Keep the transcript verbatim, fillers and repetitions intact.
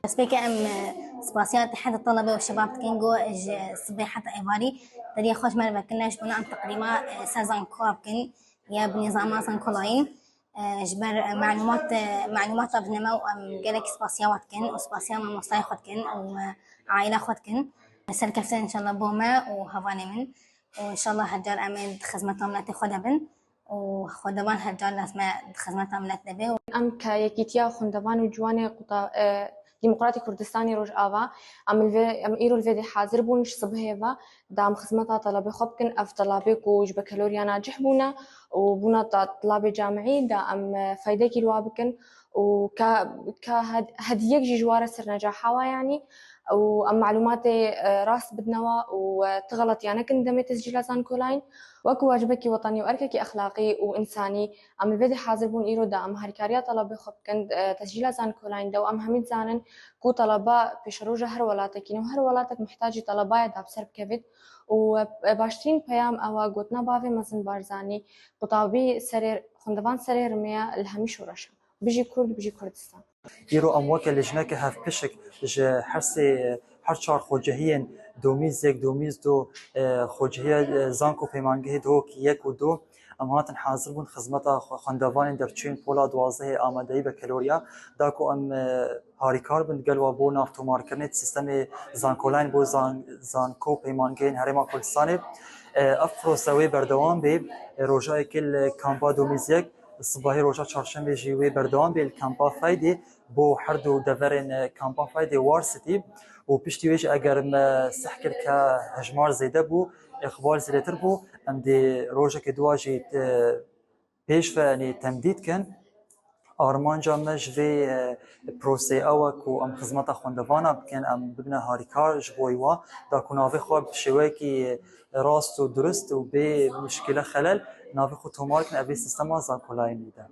Destpêkê em, e, spasiya Îtîhada Telebe û Şebab dikin ku ji sibê heta êvarî deriyê xwe ji me re vekirine ji bona em teqdîma, e, ser zankoya bikin ya bi nîzama zankolayîn. E, ji ber, e, melûmat, e, melûmata bi neme û em gelek spasiya we dikin û spasiya mamostayê xwe dikin û, e, aîla xwe dikin. Serkeftin înşallah bo me û hevalê min û înşallah her car em ê di xizmeta miletê xwe de bin û xwendevan her car lazim e di xizmeta milet de be. Em ke Yekîtiya Xwendevan û Ciwanê Quta-, e, Demokratî Kurdistanê Rojava, em li vê, em îro li vê dê hazir bûn ji sibihê ve, da em xizmeta telabê xwe bikin. Ev telabê ku ji bekalorya nacih bûne û bûne ta telabê camî, da em, e, feydekî li wa bikin û ka, ka hed-, hediyek jî ji wa re ser necaha wa, yanî, û em melûmatê, e, rast bidine wa û, e, ti xeletiya nekin demê tescîla zankolayîn. Wekî wacibekî wetanî û erkekî exlaqî û însanî, em li vê dê hazir bûn îro da em harîkariya telabê xwe bikin, e, tescîla zankolayîn de û em hemî dizanin ku telaba pêşeroja her welatekî ne û her welatek mihtacî telaba ye da bi ser bikevit û, e, baştirîn peyam ew e gotina bavê mezin Barzanî, qutabî serê, xwendevan serê rimê ye li hemî şoreşan. Bijî Kurd, bijî Kurdistan. Îro em weke lijneke hevpişik ji her sê, her çar xwecehiyên Domîz yek, Domîz du, e, xwecihiya, e, zank û peymangehê Duhok yek û du, em hatin hazir bûn xizmeta xwe-, xwendevanên derçûyên pola duwazdehê amadeyî bekalorya, da ku em, e, harîkar bin digel wa bo navtomarkirinê di sîstemê zankolayîn bo zan-, zanko û peymangehên Herêma Kurdistanê. E, ev prose wê berdewam bê. E, roja yekê li kampa Domîz yek, sibahî roja çarşemê jî wê berdewam bê li kampa Feydê. Bo her du deverên, e, kampa Feydê war stî û piştî wê jî eger me seh kir ke hejmar zêde bû, îqbal zêdetir bû, em dê rojekê dua jî, e, pêş ve, yanî temdîd kin. Armanca me ji vê, e, proseyê ew e ku em xizmeta xwendevana bikin, em bibine harîkar ji bo wa, da ku navê xwe bi şêweyekî rast û durist û bê muşkile xelel navê xwe tomar kin, ev ê sîstema zankolayînê de.